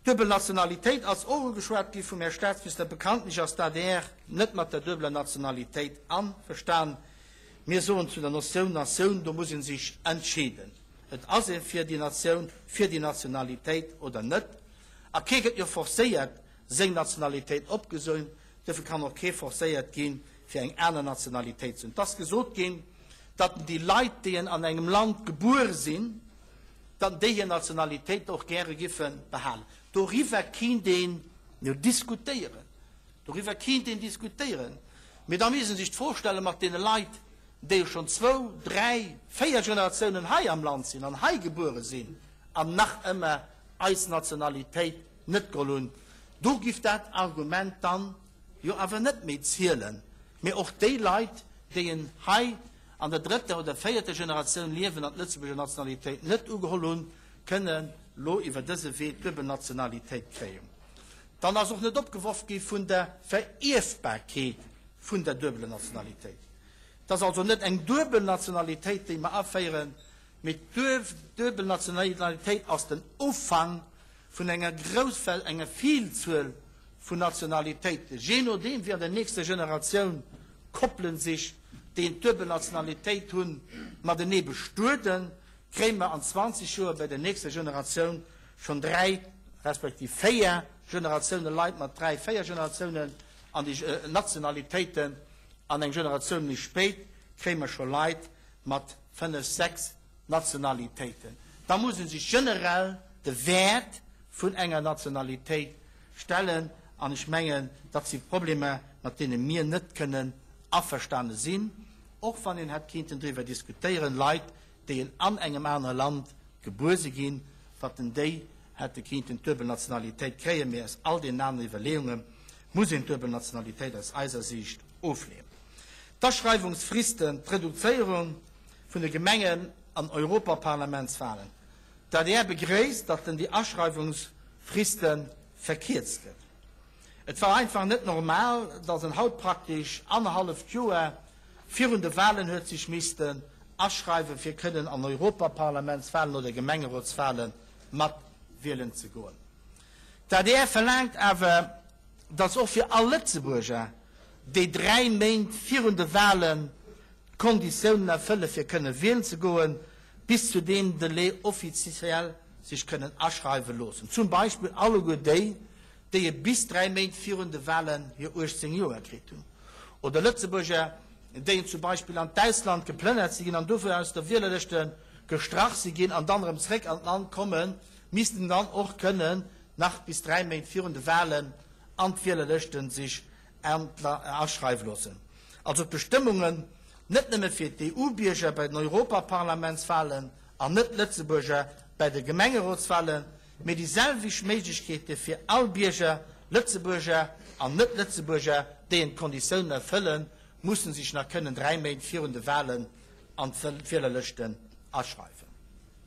D'duebel Nationalitéit ass och ugeschwat gi vum Här Statsminister. Bekanntlech ass d'ADR net mat der duebeler Nationalitéit averstan. Mir soen zu der Notioun Natioun, do muss ee sech entscheeden. Et ass ee fir déi Natioun, fir déi Nationalitéit oder net. A kee gëtt jo forcéiert, seng Nationalitéit opgesoen. Duerfir kann och kee forcéiert ginn, fir eng aner Nationalitéit ze hunn. Et ass gesot ginn, datt déi Leit, déi an engem Land gebuer sinn, datt déi hir Nationalitéit och gäre giffe behalen. Doriwwer kinnt een jo diskutéieren. Doriwwer kinnt een diskutéieren. Mee da misst ee sech d'Fro stellen, mat deene Leit, déi jo schonn zwou, dräi, véier Generatiounen hei am Land sinn an hei gebuere sinn an nach ëmmer eis Nationalitéit net geholl hunn, do giff dat Argument dann jo awer net méi zielen. Mee och déi Leit, déi en hei an der drëtter oder véierter Generatioun liewen an d'Lëtzebuerger Nationalitéit net ugeholl hunn, kënnen lo iwwer dëse Wee d'duebel Nationalitéit kréien. Dann ass och net opgeworf gi vun der Verierfbarkeet vun der duebeler Nationalitéit. Et ass also net eng duebel Nationalitéit, déi mer aféieren, mee d'duebel Nationalitéit ass den Ufank vun enger Groussfäll, enger Vielzuel vun Nationalitéiten, jee nodeem wéi an der nächster Generatioun Koppelen sech, déi en d'duebel Nationalitéit hunn, matenee bestueden, kréie mer an 20 Joer bei der nächster Generatioun schonn dräi respektiv véier Generatioune Leit mat dräi, véier Generatiounen an déi Nationalitéiten an eng Generatioun méi spéit kréie mer scho Leit mat fënnef, sechs Nationalitéiten. Da muss ee sech generell de Wäert vun enger Nationalitéit stellen an ech mengen, dat si Problemer, mat deene mir net kënnen averstane sinn, och wann een hätt kinnten driwwer diskutéieren, Leit, déi en an engem anere Land gebuer si ginn, datt en déi hätte kinnten d'duebel Nationalitéit kréien, mee aus all deenen aneren Iwwerleeunge muss een d'duebel Nationalitéit aus eiser Siicht ofleenen. D'Aschreiwungsfristen, d'Reduzéierung vun de Gemengen an Europaparlamentswahlen. D'adr begréisst, datt den déi Aschreiwungsfriste verkierzt gëtt. Et war einfach net normal, datt en haut praktesch annerhalleft Joer virun de Wahlen huet sech missten aschreiwen, fir kënnen an Europaparlamentswahlen oder Gemengerotswahlen mat wielen ze goen. D'adr verlaangt awer, datt och fir all Lëtzebuerger, déi 3 Méint virun de Wahlen d'Konditiounen erfëlle fir kënne wielen ze goen, bis zu deem Delai offiziell sech kënnen aschreiwe loossen. Zum Beispill alleguer déi, déi e bis 3 Méint virun de Wahlen hir 18 Joer kritt hunn. Oder Lëtzebuerger, déi en zum Beispill an d'Ausland geplënnert si ginn an dofir aus der Wielerlëschte gestrach si ginn an dann erëm zréck an d'Land kommen, missten dann och kënnen nach bis 3 Méint virun de Wahlen an d'Wielerlëschte sech aschreiwe loossen. Also d'Bestëmmungen net nëmme fir d'EU-Bierger bei den Europaparlamentswahlen an Net-Lëtzebuerger bei de Gemengerotswahlen, mee déi selwecht Méiglechkeete fir all Bierger, Lëtzebuerger an Net-Lëtzebuerger, déi en d'Konditiounen erfëllen, mussen sech nach kënnen 3 Méint virun de Wahlen an d'Wielerlëschten aschreiwen.